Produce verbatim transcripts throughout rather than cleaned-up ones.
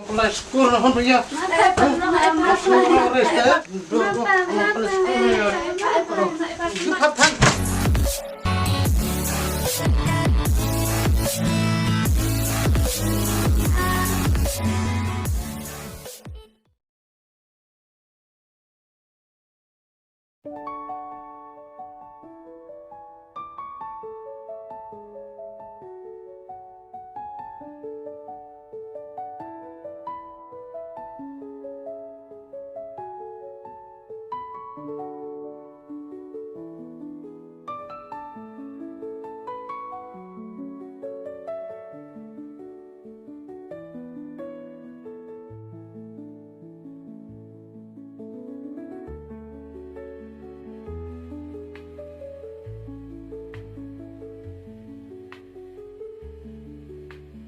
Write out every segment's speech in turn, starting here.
Pynlait skul na hon pynïa. Pynlait skul na hon pynlait skul na hon.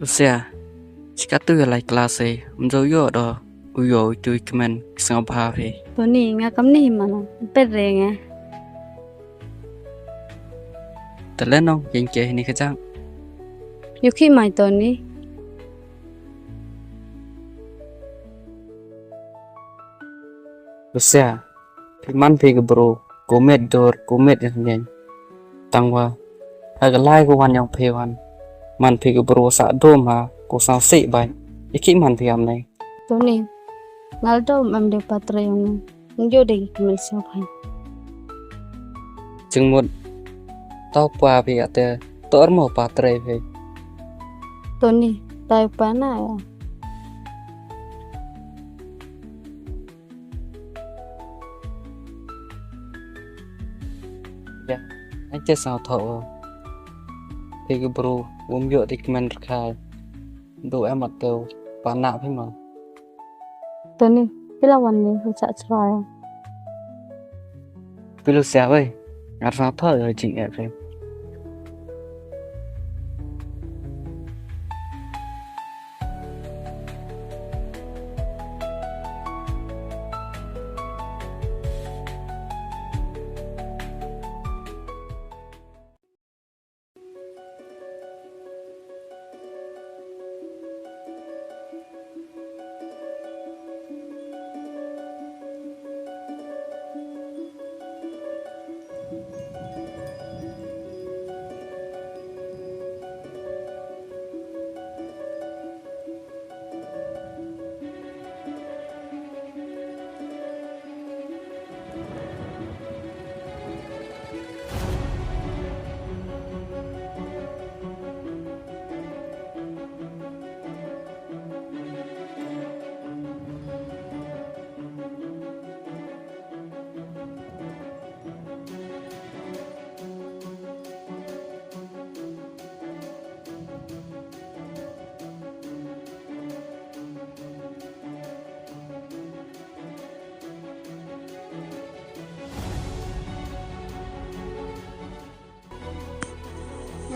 Lucia, shikatto ïa lai klas ei, ym ju ïoh da u ïoh u tu i kmen ki sngewbha phi. Tony, nga kam ni mano, pet re nga. Te leh nong, ïeng ke hini ka jang. Ïoh ki mai Tony. Lucia, phi man phi ka bru, ko met dur, ko met ïa ngeiñ. Tang wa, ha ka lai ko wan ïong phi wan. Man phi ka bru sa dum ha, ko sa sih bai. Ïa ki man phi am nei. Tony, ngal dum am de patre ïong. Njo de ki kmen sa phan. Jingmut, tau pa phi ate, tor mo patre phi. Tony, tai pa na ya. Ya, ai te sa tho. Phi ka bru, um ïoh de kmen rkhai. Du em ate, pa na phi mo. Tony, phi la wan ne, phi chah chrai. Phi Lucia wei, ngar sa tho ïa jingeh phi.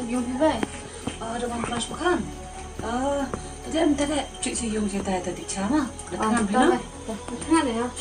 Yung hi bai. Ah, da wan class ba kan. Ah, tadi am tadi cik si yung si tadi tadi chama. Da kan bila. Da kan ya.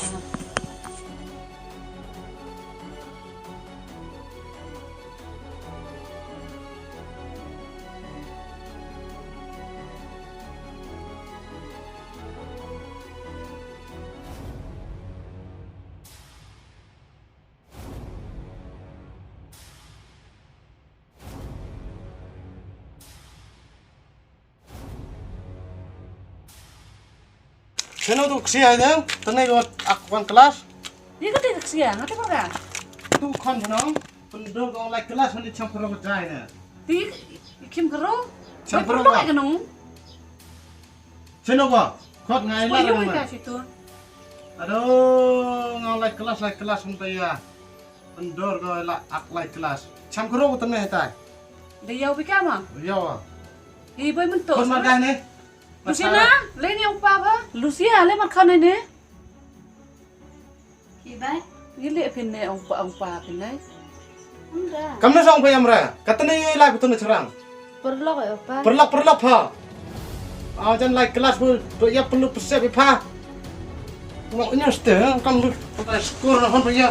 Shano tu ksia ne? Tane ko ak wan class. Di ka te ksia, ngate ko ka? Tu khon shano? Pyndur ko lai class ni cham pro ko jai ne. Di kim kro? Cham pro ka nung. Shano ko? Khot ngai la. Ko yung ka situ. Aduh, nga lai class, lai class hon ta ya. Pyndur ko la ak lai class. Cham kro ko tane tai. Da yau bi ka ma? Yau. Hi boy mynto. Khot ma dai ne. Lucia, le ni ong pa ba? Lucia, le mat khan ne. Ki bai? Ngi le phin ne ong pa, ong pa phin ne. Amra. Kam ne song pa amra. Katne ye lai betul ne cherang. Perlok ya pa. Perlok, perlok pa. Aw jan lai class bu, bu ya perlu persiap pa. Ngo nyos te, kam bu. Skor na hon ya.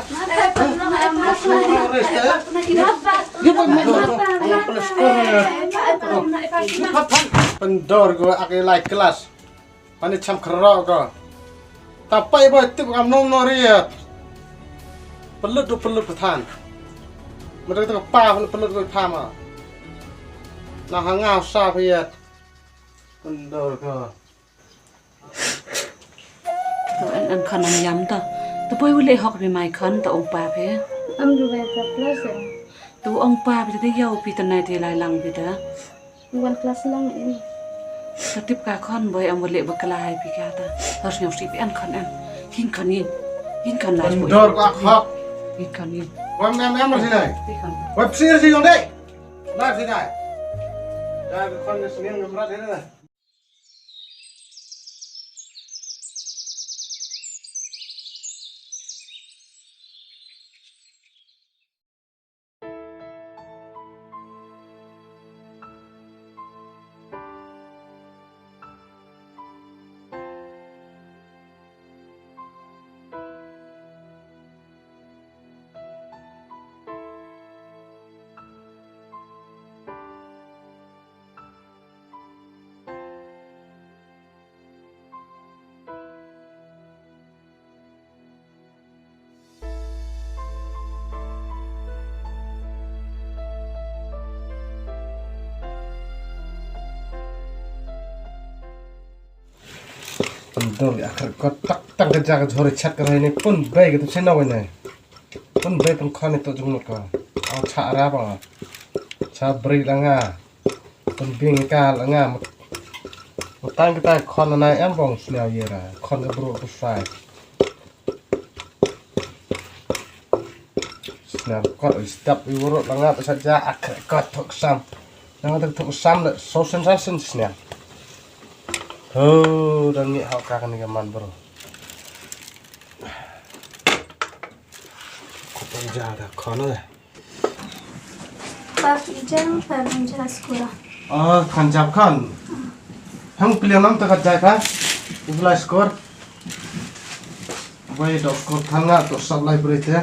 Pyndur ko ak lai class. Ani cham khro ko. Ta pai ba tip ngam nom no riat. Pelut du pelut pathan. Mada ta pa pelut pelut ko pha ma. Na ha ngau sa phiat. Undor ko. To an an khon am yam to. To poi wule hok bi mai khon to ong pa phe. Am du bai ka plus. To ong pa bi te yau pi te nai te lai lang bi te. Wan klas lang in. Ka tip ka khon boi am wale ba kala hai pi ka ta. Hor sngap si pi an khon an. Yin khon yin. Yin khon lai. Dor ka khok. Yin khon yin. Wam em em si nai. Yin khon. Wam sir si yong dei. Lai si nai. Dai khon ni sngin ngam rat ni. Pyndur ïa ka kot tak tang ka jaka jhur chat ka rai ne pun bei ka tu sino ne. Pun bei pun khon ne to jung ka. Au cha ra ba. Cha bri la nga. Pun bing ka la nga. Mutang kita khon na em bong sniaw yera. Khon ka bru tu sai. Sniaw kot oi step i wurut la nga pasa ja ak kot thok sam. Nang thok sam le so sensation sniaw. Ho dan ni hau ka kan ni ka man bro. Ko pun ja da khon le. Par ijang par ijang skura. Ah, khan jab khan. Hang piliang nam ta khat jai kha. Uflai skor. Bai dok skor khan nga to sab lai beri te.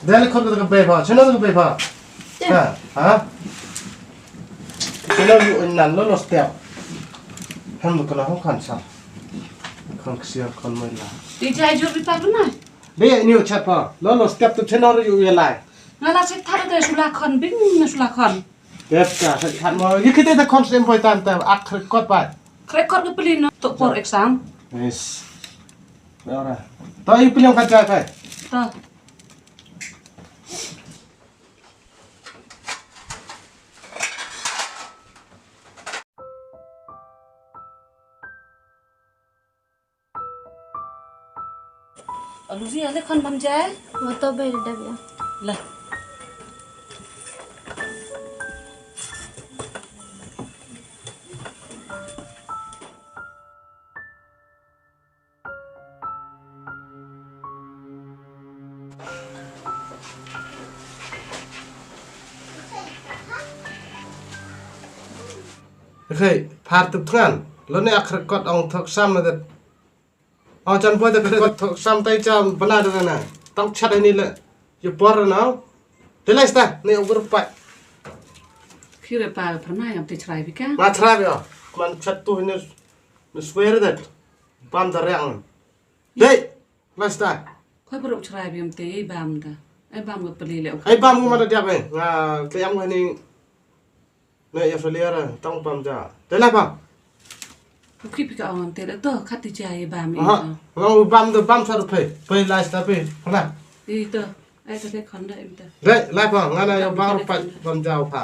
Dai le khon ka bai pha. Chena ka bai pha. Ha, ha. Chena yu nan lo lo step. Hang lo kana hong khan sa. Khan ksiar khan mai la. Ijai jur bi pa na. Be ni u chat pha. Lo lo step tu chena yu ye lai. Nga la sek thar te sula khon bing na sula khon. Tep ka sek thar mo. Yi kite ta khon sem poi tan ta ak khre kot bai. Khre kot ke peli no to por exam. Yes. Ora. Ta yi peli ka ja kai. Ta. Aluzi ale khon bam jai. Moto bai da bia. La. Khei, phar tup thngan. Lo ne akhre kot ong thok sam na det. Ong chan poi ta khre kot thok sam tai cha bana da na. Tang chat ni le. Yu por na. Te lai sta ne ong grup pai. Khire pa pernah yang te chrai bika. Ma chrai bika. Man chat tu ni. Ni swear that. Pam da rang. Dei. Lasta. Khoi baruh chrai bim te bam da. Ai bam ga peli le. Ai bam ga mata diap eh. Nga tliang ga ni. Ne ya feliara tang bam ja. Te la bam. Ki pika ong te to khat ti ja ai bam. Aha. Nga bam da bam sa pe. Pe lasta pe. Pernah. Ito. Ai ta te khonda im ta. Dei la bam nga na ya bam pat bam ja pa.